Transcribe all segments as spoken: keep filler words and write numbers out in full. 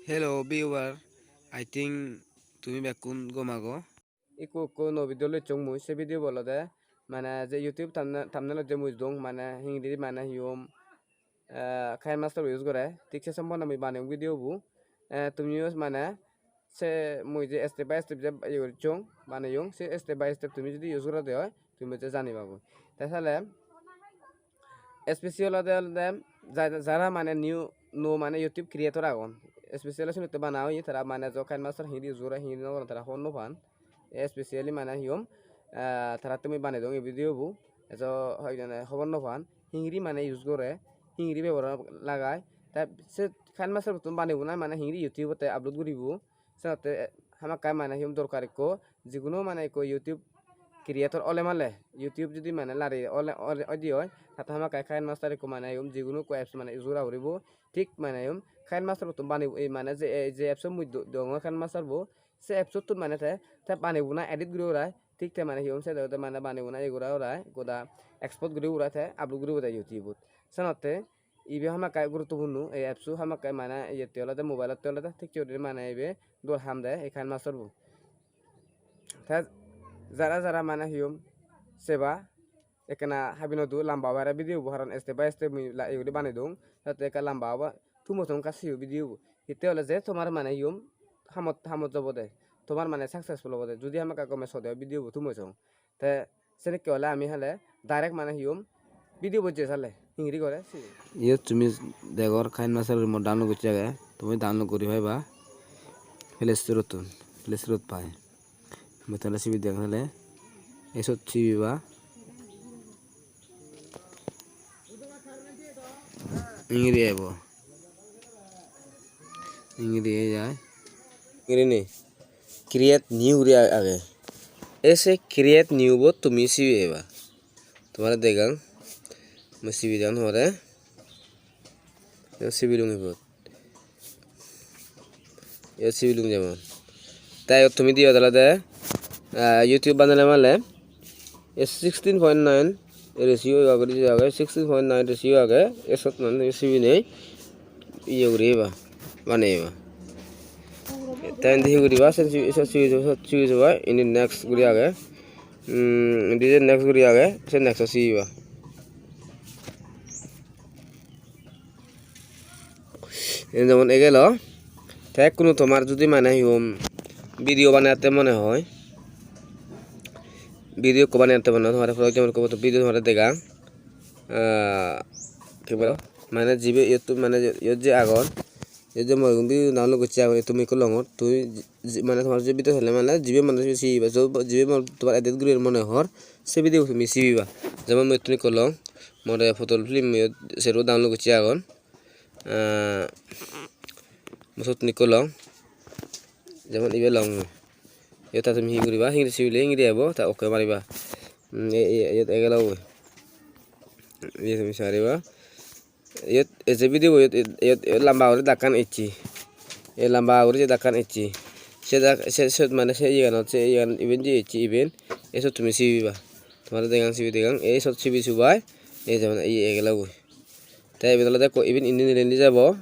Hello viewer, I think tumi bekkun gom ago. Ikko ikko nuo video loi ecchong mui, se video bo olode mane je YouTube thumbnail, thumbnail-ot je mui dong, mane hingiri mane hi hom, eh, KineMaster use gore, thik se sombonde mui baneyong video bo. Eh, tumiyo mane se mui je step by step je iye gocchong, baneyong, se step by step tumi jodi use gorode oi, tumi je janiba goi. Te sale especially olode, olode ja-, jara mane new, nuo mane YouTube creator agon, especially senotte bana oye, tara mane jo KineMaster hingiri use gore, hingiri no gore, tara hobor no pan. Especially mane hi hom, ah, tarattun mui banei dong ei video bo. Ejo hoyekjone hobor no pan, hingiri mane use gore, hingiri bebohar lagai. Te se KineMaster bottun banebo na mane hingiri YouTube-ot te upload guribo. Senotte hamakkai mane hi hom dorkar ekko, jiguno mane ekko YouTube creator ole male, YouTube judi mane lari ole, ole, oide oi, tatte hamakkai KineMaster ekko mane hi hom jiguno ekko apps mane use gora puribo. Thik mane hi hom KineMaster bottun banebo, ei mane je, ei je apps-o mui do-, degongor KineMaster bo, se apps-ottun mane te, te banebo na edit guri urai, thik te mane hi hom se degede mane banebo na iye guri urai, goda export guri urai te upload guribo de YouTube-ot. Senotte ibe hamakkai guruttopurno, ei apps-o hamakkai mane iyette olode mobile-otte olode thik se guri mane ibe dol ham de ei KineMaster bo. Te jara jara mane hi hom seba ekkena habi no do, lamba obo aro video bo, karon step by step mui la-, iye guri banei dong, jatte ekka lamba obo, thumo song ekka siyo video bo. Hitte ole je tomar mane hi hom hamot, hamot jobode, tomar mane successful obode, judi hamakkai gome sode oi video bo thumo song. Te senekke ole ami hale direct mane hi hom video bo je sale hingiri gore siye. Iyot tumi degor KineMaster mo download gocche age, tumi download guri paiba Play Store-ottun, Play Store-ot pai. Mui tole sibi degong tole. Ei sot sibiba. Ingiri ebo. Ingiri ei jai. Ingiri ni. Create new guri age. Ei se create new bot tumi sibi eba. Tomare degang. Mui sibi degong tomare. Sibi dong ibot. Iyot sibilung jemon. Te iyot tumi diyot olode, ah, YouTube banele male, ei sixteen point nine ratio age, sixteen point nine ratio age, ei sot mane sibinei iye guri eba, baneye eba. Te indi hi guriba, sen sibi, sot sibi, sot sibi, indi next guri age. Hmm, indi je next guri age, se next-ot sibiba. Iyen jemon egelo, te ekkunu tomar judi mane hi hom video banebatte mone hoi, video ekko banebatte mone hoi, tomare for example ekko video tomare degang, ah, hi bolo, mane jibe iyot mane iyot je agon, iyot je mui igun video download gocche agon, iyot tumi ekko longor, tui ji-, mane tomar je video sele mane jibe mane sibe sibe, jibe mane tomar edit guribar mone hor, se video tumi sibiba. Jemon mui ittun ekko long, more Podol film iyot serbo download gocche agon. Ah, mui sot nikko long. Jemon ibe long mui. Iyot ta tumi hi guriba? Hingiri sibile hingiri ebo, ta ok mariba. Hmm, e, e, iyot egelo goi. Iye tumi sariba. Iyot eje video bo iyot, iyot, iyot lamba guri dakkan ecche. Ei lamba guri je dakkan ecche. Se dak, se, siyot mane se iyeganot, se iyegan iben je ecche iben. Ei sot tumi sibiba. Tomare degang sibi degang. Ei sot sibi subai. Ei jemon iye egelo goi. Te iben olode ekko, iben indi nile indi jabo,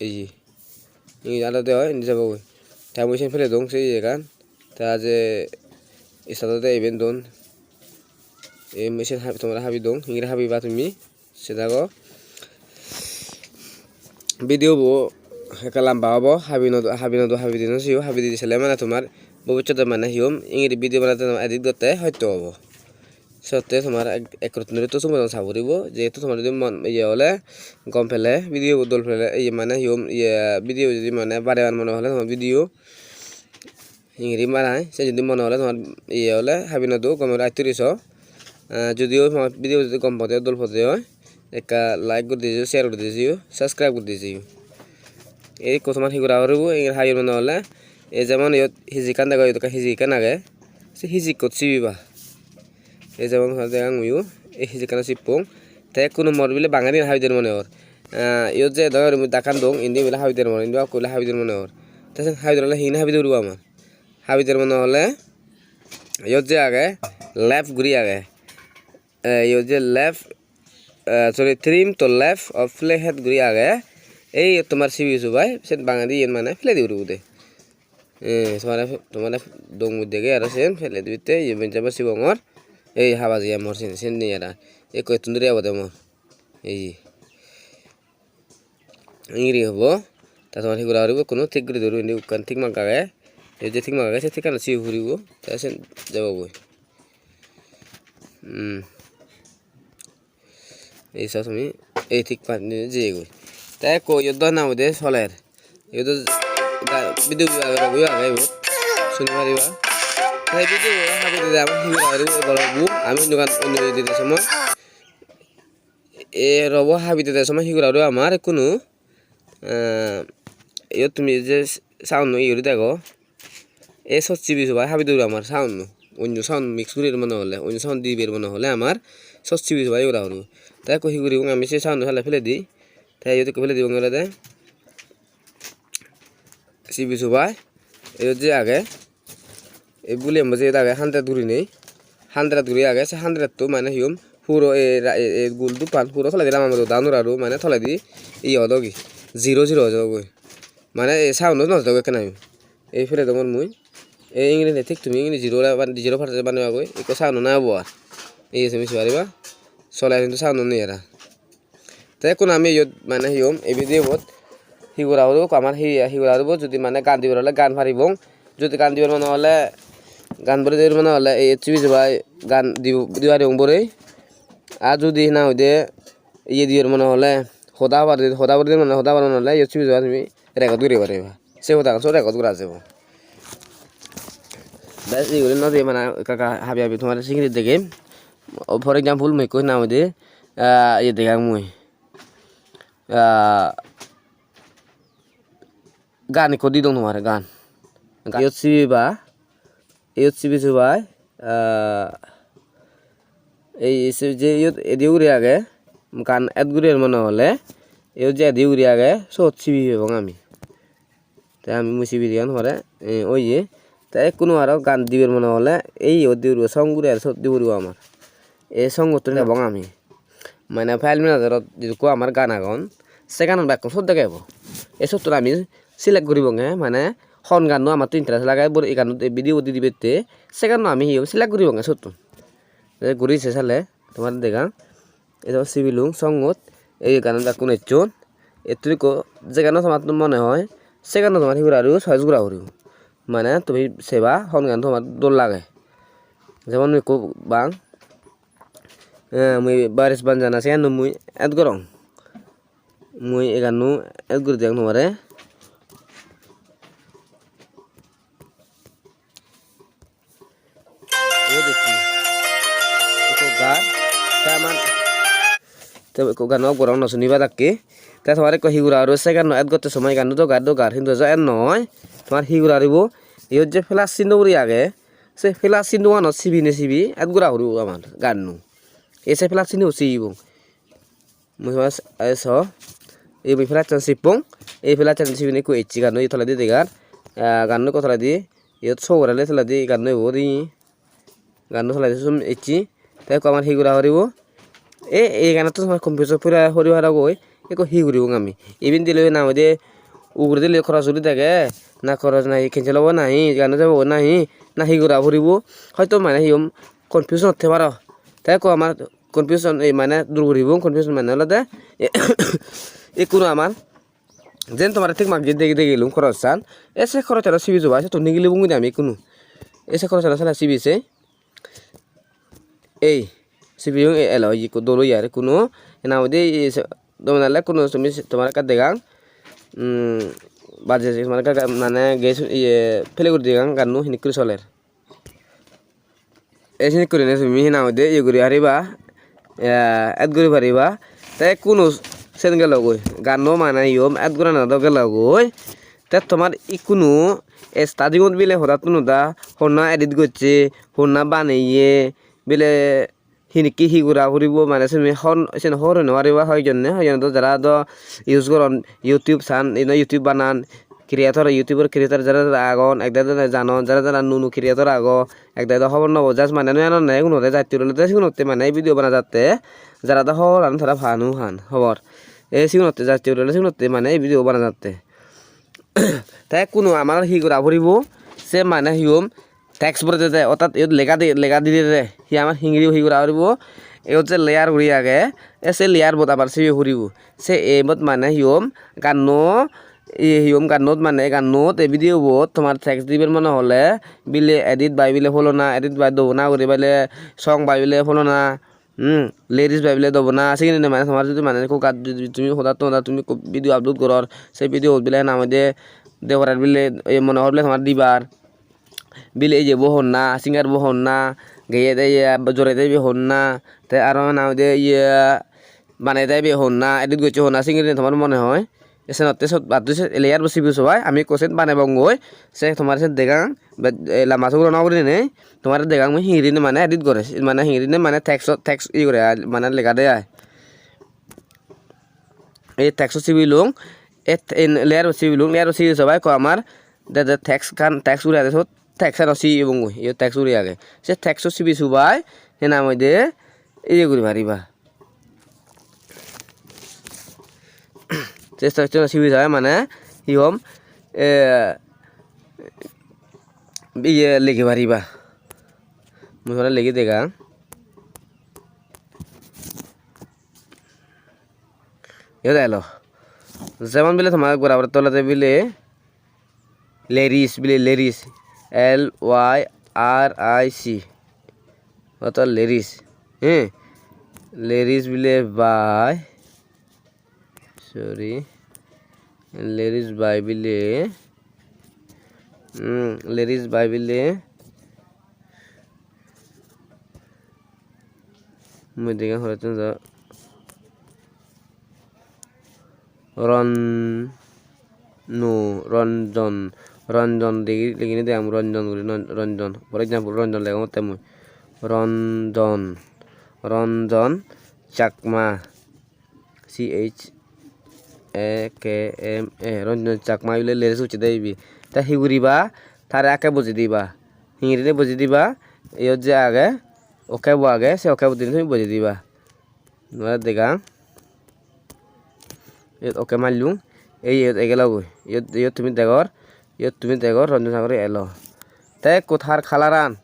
ei je. Indi olode oi, indi jabo goi. Te mui siyen pele dong se iyegan. Te aje start ode iben don. Ei mui siyen ha-, tomare habi dong, hingiri habiba tumi, se dago. Video bo ekka lamba obo, habi no do, habi no do, habi di no siyo, habi di sele mane tomar bobissote mane hi hom, ingiri video banate edit gotte hosto obo. Sotte tomar ek, ek rot nuri to sumudon sa puribo, jehetu tomar jodi mon iye ole, gom pele, video bo dol pele, iye mane hi hom, iye video jodi mane barebar mone hole tomar video, hingiri marai, se jodi mone hole tomar iye ole, habi no do, gome guri atturi so. Ah, jodio tomar video jodi gom pode, dol pode oi, ekka like guri dijiyo, share guri dijiyo, subscribe guri dijiyo. Ei ekko tomar hi gora puribo, iyen habi mone hole, ei jemon iyot hiji ekkan degong, iyot ekkan hiji ekkan age, se hiji ekkot sibiba. Ei jemon hoi degang muiyo, ei hijikkan sippong. Te ekkunu mor bile bangedi habi der mone hor. Ah, iyot je degong mui dakkan dong, indi bile habi der mone, indi ekko bile habi der mone hor. Te sen habi der ole hingiri habi der puribo amar? Habi der mone hole, iyot je age, left guri age. Eh, iyot je left, eh, sorry, trim to left of playhead guri age. Ei tomar sibi subai, sen bangedi yen mane peledi guri ude. Eh, tomare, tomare dong mui dege aro sen peledi utte, ye benjabo sibongor. Ei haba jiye mor sen, sen nei ara. Ekko ettun duri obode mor. Ei. Ingiri hobo. Ta tomar hi gora puribo, ekkuno thik guri duri indi ekkan thik mak age. Ei je thik mak age, se thik ano sibi puribo. Ta sen jabogoi. Hmm. Ei so tumi, ei thik pat ni jeyegoi. Te ekko iyot do na hoide soler. Iyot do ga-, video bo age, robo yo age ibot. Suni pariba. Te video bo habi dide ami hi gora puribo, bolo bu. Ami onno gan, onno ye dide somoi. E robo habi dide somoi hi gora puribo amar ekkunu. Eh, iyot tumi je sound no ye guri dego. E sot sibi subai habi duri amar sound no. Onno sound mix guri mone hole, onno sound diber mone hole amar sot sibi subai gora puribo. Te ekko hi guribong ami se sound no sale peledi. Te iyot ekko peledi dibong olode sibi subai. Iyot je age, ei volume bo je age hundred gurinei, hundred guri age, se hundred to mane hi hom puro ei ra-, ei, ei gul dupan puro toledi ranga modo down gora puribo, mane toledi ye odogi, zero zero ojogoi. Mane ei sound o no jodok ekkena yo. Ei pele dongor mui. Ei ingiri thik tumi ingiri zero ora ban-, zero percent banebagoi. Ekko sound o na obo ar. Ei tumi sei pariba. Soler hintu sound o nei ara. Te ekkun ami iyot mane hi hom, ei video bot hi gora puribo, amar hi, hi gora puribo, judi mane gaan dibar ole gaan paribong. Judi gaan dibar mane ole, gaan bore dibar mane ole, ei sibi subai gaan di, di paribong borei. Ar judi hi nang hoide, ye dibar mane ole, hoda hobar, hoda bore dibar mane, hoda hobar mane ole, iyot sibi subai tumi record guri pariba. Se hodagan sot record gora jebo. Bes, ye guri no de mane ekka ekka habi habi tomare singiri degem. O, for example, mui ekko hi nang hoide, ah, ye degang mui. Ah, gaan ekko di dong tomare, gaan. Gaan. Iyot sibiba, iyot sibi subai, ah, ei se je iyot edi ugure age, gaan add guribar mone hole, iyot je edi ugure age, sot sibi pebong ami. Te ami mui sibi diyan pore, eh, oye. Te ekkunu aro gaan dibar mone hole, ei iyot di puribo, song guri aro sot di puribo amar. Ei songottun debong ami. Mane file manager-ot jidukko amar gaan agon, se gaanun bekkun sot degebo. Ei sottun ami select guribonge, mane hon gaanno amattun interest lage, bor ei gaanno, ei video bo di dibette, se gaanno ami hi hom select guribonge sottun. Te guri se sale tomare degang. Ei do sibilung songot, ei gaanun bekkun ecchon. Ettun ekko je gaanno tomar mone hoi, se gaanno tomar hi gora puribo, choice gora puribo. Mane tumi seba hon gaan tomar dol lage. Jemon mui ekko bang, eh, mui Baris Banjana se gaanno mui add gorong. Mui ei gaanno add guri degong tomare. Iyot ekko, ekko gaan, te aman, te ekko gaan off gorong, no suniba dakke. Te tomar ekko hi gora puribo, se gaanno add gotte somoi gaanno dogar dogar, hintu ejo add noi. Tomar hi gora puribo, iyot je plus sinno guri age, se plus sinno anot sibi ne sibi add gora puribo amar gaanno. Ei se plus sinno sibibo. Mui hoi, eh, so, ei mui plus-an sippong, ei plus-an sibini ekko ecche gaanno, ei toledi degar, ah, gaanno ekko toledi, iyot show gorele toledi gaanno ebot, ei gaanno toledi sum ecche, te ekko amar hi gora puribo, ei, ei gaanotto somar confuse pura puri paragoi, ekko hi guribong ami, iben dile na hoide uguredi le cross guri dege, na cross nahi cancel obo nahi, gaanno jabo nahi, na hi gora puribo, hoito mane hi hom confusion otte paro, te ekko amar confusion, ei mane dur guribong, confusion mane olode ekkunu amar jen tomare thik mak degi degilung cross-an, e se cross-an sibi joba, settun nigilibong guri ami ekkunu, e se cross-an sale sibi se, ei sibiyong, e elo, ekko dol oye ar ekkunu, ena hoide, e se, dol dale ekkunu tumi se, tomare ekka degang, um, baje se, tomare ekka mane ges, iye, play guri degang gaanno hinikkuri soler. Ei senekke gurinei tumi hi nang hoide ye guri pariba, eh, add guri pariba. Te ekkuno sen gelogoi, ganno mane iyom add gorana do gelogoi. Te tomar ikkunu starting-ot bile hodattun hoda honna edit gocche, honna baneye, bile hinikke hi gora puribo, mane sini hon, sini hobor hoi no pariba, hoijonne, hoijonne do jara do use goron, YouTube san, ino YouTube banan, creator, YouTube-or creator jara jara agon, ekdagi ekdagi janon, jara jara nuo nuo creator agon, ekdagi do hobor no pang, just mane nw janonne, egunore jattur olode sigunotte mane video bana jatte, jara do hobor pan tara pano pan hobor. Ei sigunotte jatte guri ole sigunotte mane ei video bana jatte. Te ekkunu amar hi gora puribo? Se mane hi hom, text borede de, ortat iyot lega de, lega dide de. Hi amar hingiri hi gora puribo? Iyot je layer guri age, e se layer bot abar sibe puribo. Se ebot mane hi hom, ganno, ye hi hom, gannot mane, gannot, ei video bot tomar text dibar mone hole, bile edit by bile pholona, edit by dobona guri bile, song by bile pholona, Hmm, lyrics by bile dobona, siginine mane tomar judi mane ekko gat judi tumi hoda, hoda tumi ekko video upload goror, se video bile na hoide degorer bile, ye mone hor bile tomar dibar, bile iyebo honna, singer bo honna, geye de ye, jore de ye honna, te aro na hoide ye baney de ye honna, edit gocche honna, siginine tomar mone hoi. Senotte sot baddey se layer bo sibi sobai, ami ekko sen banebongoi, se tomare sen degang, bet-, eh, lamba sugoro no gurinei, tomare degang mui hingiri mane edit gore, mane hingiri mane text, text ye gore ai, mane lega de ai. Ei text sibilung, et-, en layer bo sibilung, layer bo sibi sobai ekko amar de, de text kan, text guri age sot, text ano sibibongoi, iyot text guri age. Se text o sibi sobai, he nang hoide, ye guri pariba. Chesta hocche na sibi jai mane hi hom, eh, iye legi pariba. Mui hore legi degang. Iyot elo. Jemon bile tomar gora pore tolede bile Lyrics bile lyrics, L Y R I C. Oto lyrics, eh? Lyrics bile by, sorry, lyrics by bile, hmm, lyrics by bile. Mui dega horettun do. Ron, no, Ronjon, Ronjon degi, degini degong, Ronjon guri, Ron-, Ronjon. For example, Ronjon degongotte mui. Ronjon, Ronjon Chakma. C H A K M A, Ronjon Chakma bile lyrics gochchede ibe. Te hi guriba? Tare akke boji diba. Hingiri boji diba. Iyot je age, OK bo age, se OK bo dinei tumi boji diba. Nore dega. Iyot OK mallung. Ei iyot egelogoi. Iyot, iyot tumi degor. Iyot tumi degor Ronjon Chakma elo. Te ekko tar colour-an,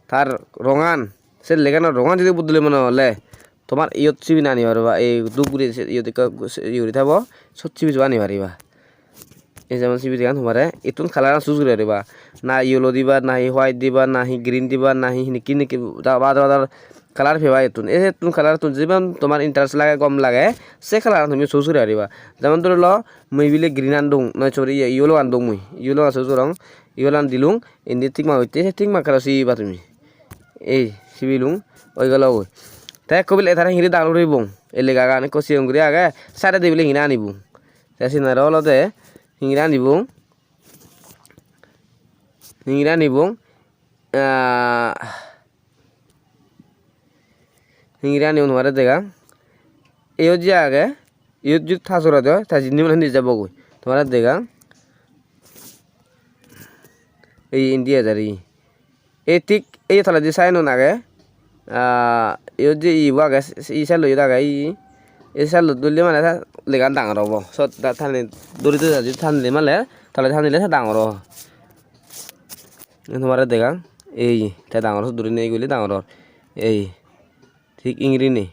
tar rongan, se legano rongan judi bodole mone hole, tomar iyot sibe ani pariba, ei duk guri se iyot ekka se, iye guri thebo, sot sibe ani pariba. Ei jemon sibe degan tomare, ittun colour-an choose guri pariba. Na yellow diba, na hi white diba, na hi green diba, na hi niki niki da-, badar badar colour peba ittun. Ei settun colour-tun jiban tomar interest lage, gom lage, se colour-an tumi choose guri pariba. Jemon dhori lo, mui bile green-an dong, noi sorry, iye, yellow-an dong mui. Yellow-an choose gorong, yellow-an dilung, indi tick mark utte, se tick mark-ano sibiba tumi. Ei, sibilung, oi gelo goi. Te ekko bile tara hingiri download guribong. Ei legagan ekko sigon guri age, side-odi bile hingiri anibong. Te siyen aro olode hingiri anibong. Hingiri anibong. Ah, hingiri anibong tomare dega. Iyot je age, iyot jut ta sora de, ta jindi mane indi jabo goi. Tomare dega. Ei indi ejer ei. Ei thik ei toledi sign-un age. Ah, iyot je ibo age, se, se, ei side-ot iyot age, ei, ei side-ot dholle mane ta legan dangor obo. Sot ta tani duri duri tanile mane, toledi tanile ta dangor obo. Iyen tomare degang, ei, te dangor sot duri nei guli dangor or. Ei, thik ingirini.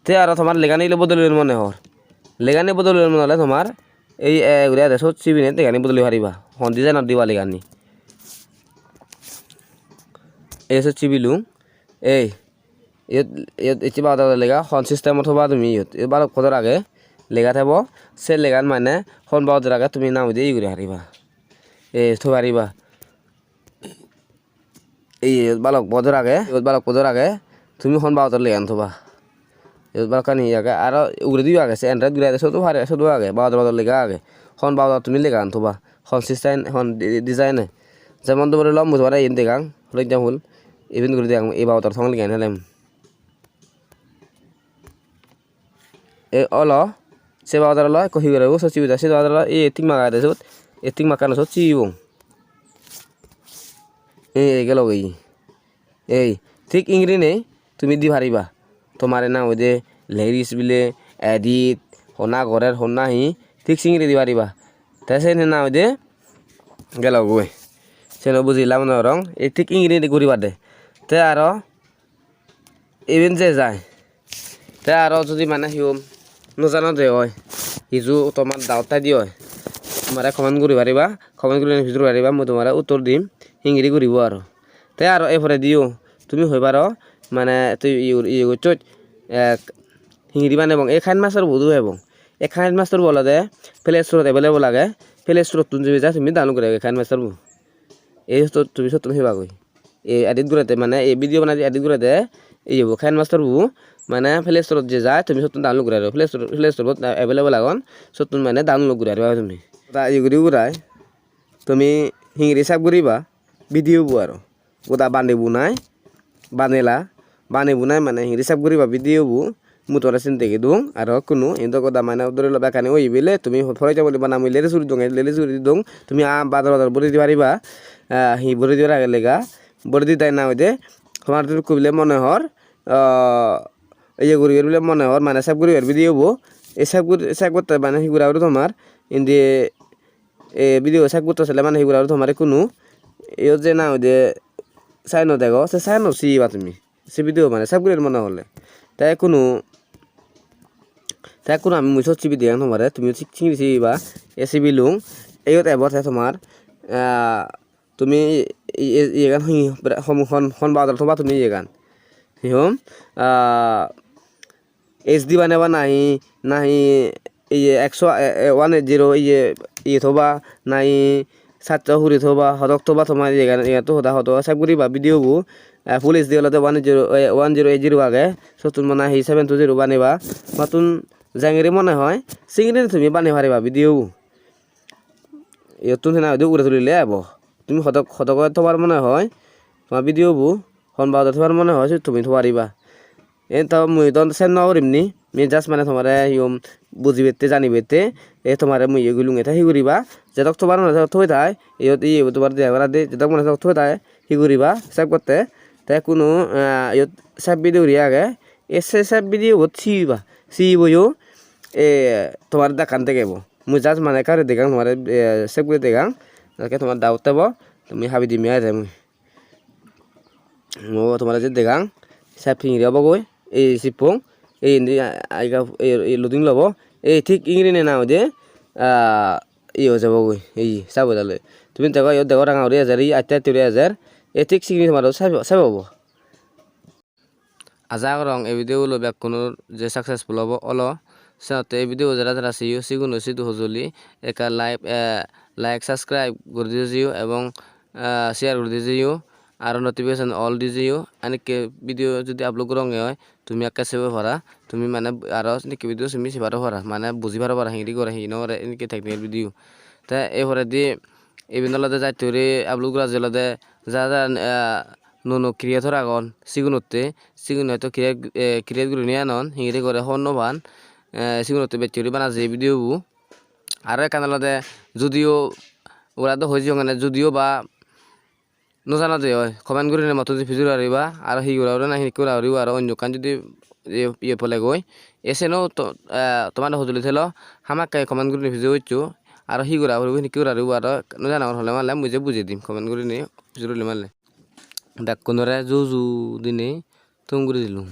Te aro tomar legani ole bodolor mone hor. Legani bodolor mone hole tomar ei, e, guri age sot sibine legani bodoli pariba. Hon design-or diba legani. Ei sot sibilung. Ei, iyot, iyot ecche bagodor lega, hon system-ot hoba tumi iyot. Iyot balok bodol age, lega thebo. Se legan mane hon bagodor age tumi na hoide ye guri pariba. Ei, thoi pariba. Ei, iyot balok bodol age, iyot balok bodol age. Tumi hon bagodor legan thoba? Iyot balokkani ye age, aro ugurediyo age, se Android guri age, siyodo pare, siyodo age, bagodor bagodor lega age. Hon bagodor tumi legan thoba? Hon system, hon di-, design-e? Jemon dhori lo, mui tomare iyen degang, for example, iben guri degang, ei bagodor thong legan helem. E olo, se bagodor olo, ekko hi guribo, sot sibi de, se bagodor olo, ei tick mark agede sot, ei tick mark-ano sot sibibong. Ei, ei gelo goi. Ei, thik ingirinei tumi di pariba. Tomare na hoide lyrics bile, edit, honna gorer, honna hi, thik singiri di pariba. Te sen hi nang hoide gelogoi. Seno bujila mone gorong, ei thik ingiri guribade. Te aro iben je jai. Te aro judi mane hi hom no jano de oi, hiju tomar doubt thai de oi, tomare comment guri pariba, comment guri pujor pariba, mui tomare uttor dim, hingiri guribo aro. Te aro e porediyo tumi hoi paro, mane tui iye, iye gocchoj, ek hingiri banebong, ei KineMaster bo udu hebong. Ei KineMaster bo olode Play Store-ot available age, Play Store-ottun jibe jai tumi download guri age KineMaster bo. Ei to tumi sottun hibagoi. Ei edit gorede mane ei video banade edit gorede iyebo KineMaster bo mane Play Store-ot je jai tumi sottun download guri pariba. Play Store, Play Store-ot available agon, sottun mane download guri pariba tumi. Ta iye guri gurai tumi hingiri save guriba video bo aro. Goda banebo nai, banela, banebo nai mane hingiri save guriba video bo. Mui tore sen degei dong, aro hono indo goda mane dhori lo bekkani oye bile, tumi pore jabo bana mui lele suri dong, lele suri dong, tumi aa bador bador bori di pariba, ah, hi bori di pariba lega, bori di dai na hoide, tomar judi ekku bile mone hor, ah, iye guribar bile mone hor, mane save guribar video bo, ei save guri, save gotte mane hi gura puribo tomar, indi, ei video save gotte sele mane hi gura puribo tomar ekkunu, iyot je na hoide sign o dego, se sign o siba tumi. Se video mane save guri mone hole. Te ekkunu, te ekkunu ami mui sot sibi degong tomare, tumi sik singiri sibiba, ei sibilung, eyot ebo te tomar, ah, tumi iye, iyegan hi, hon, hon, hon baodor thoba tumi iyegan. Hi hom? Ah, H D baneba nahi, nahi iye ekso, e, e, one eight zero iye, iye thoba, nahi satso huri thoba, hodok thoba tomar iyegan, iyegan to hoda hodo save guriba video bo, eh, full H D olode one zero, eh, one zero eight zero age, sottun mane hi seven two zero baneba, mattun jengiri mone hoi, singiri tumi banei pariba video bo. Iyottun hena hoide ugure tulile ebo. Tumi hodok, hodok thobar mone hoi, tomar video bo, hon baode thobar mone hoi, siyot tumi thobariba. Ento mui don sen no gurim ni, mui just mane tomare iyom bujibette, janibette, e tomare mui iye gulunge te hi guriba, jedok thobar mone thoi thai, iyot iye bo thobar de abar de, jedok mone thoi thai, hi guriba, save gotte, te kuno, ah, iyot save video guri age, e se save video bot sibiba, sibibo yo, e tomar dakkan degebo. Mui just mane ekka guri degang tomare, eh, save guri degang. Ekke tomar doubt tebo, tumi habi dimi ai te mui. Mui tomare je degang, save hingiri obo goi, ei sippong, ei indi a-, aiga, ei, ei loading lobo, ei thik ingiri nena hoide, ah, iye oi jabo goi, ei sabo dale. Tumi dego, iyot dego ranga guri ejer, ei atte atte guri ejer, ei thik singiri tomaro save, save obo. Aja gorong ei video gulo bekkunor je successful obo olo. Senotte ei video jara jara seyo siguno sidu hojoli ekka like, eh, like, subscribe guri di jeyo ebong, eh, share guri di jeyo, aro notification all di jeyo. Anikke video judi upload goronge oi, tumi ekke sebo para, tumi mane aro anikke video tumi sei paro para, mane buji paro para, hingiri gore, hi no gore, anikke technical video. Te ei poredi iben olode jatte guri upload gora je olode ja ja, eh, nuo nuo creator agon sigunotte, sigun hoito create, eh, create gurinei anon, hingiri gore hobor no pan, eh, sigunotte bej guri bana je video bo. Aro ekkan olode judiyo ora do hoi jiyong ene, judiyo ba no jano de oi, comment gurinei mottun je pujor pariba, aro hi gora puribo na hi gora puribo, aro onno ekkan judi iye, iye polegoi, e seno to, eh, tomare hojoli thelo, hamakkai comment gurinei pujor goccho, aro hi gora puribo, hi gora puribo, aro no janongor hole male mui je bujei dim comment gurinei pujor guri male. Bekkunore ju ju dinei thum guri dilung.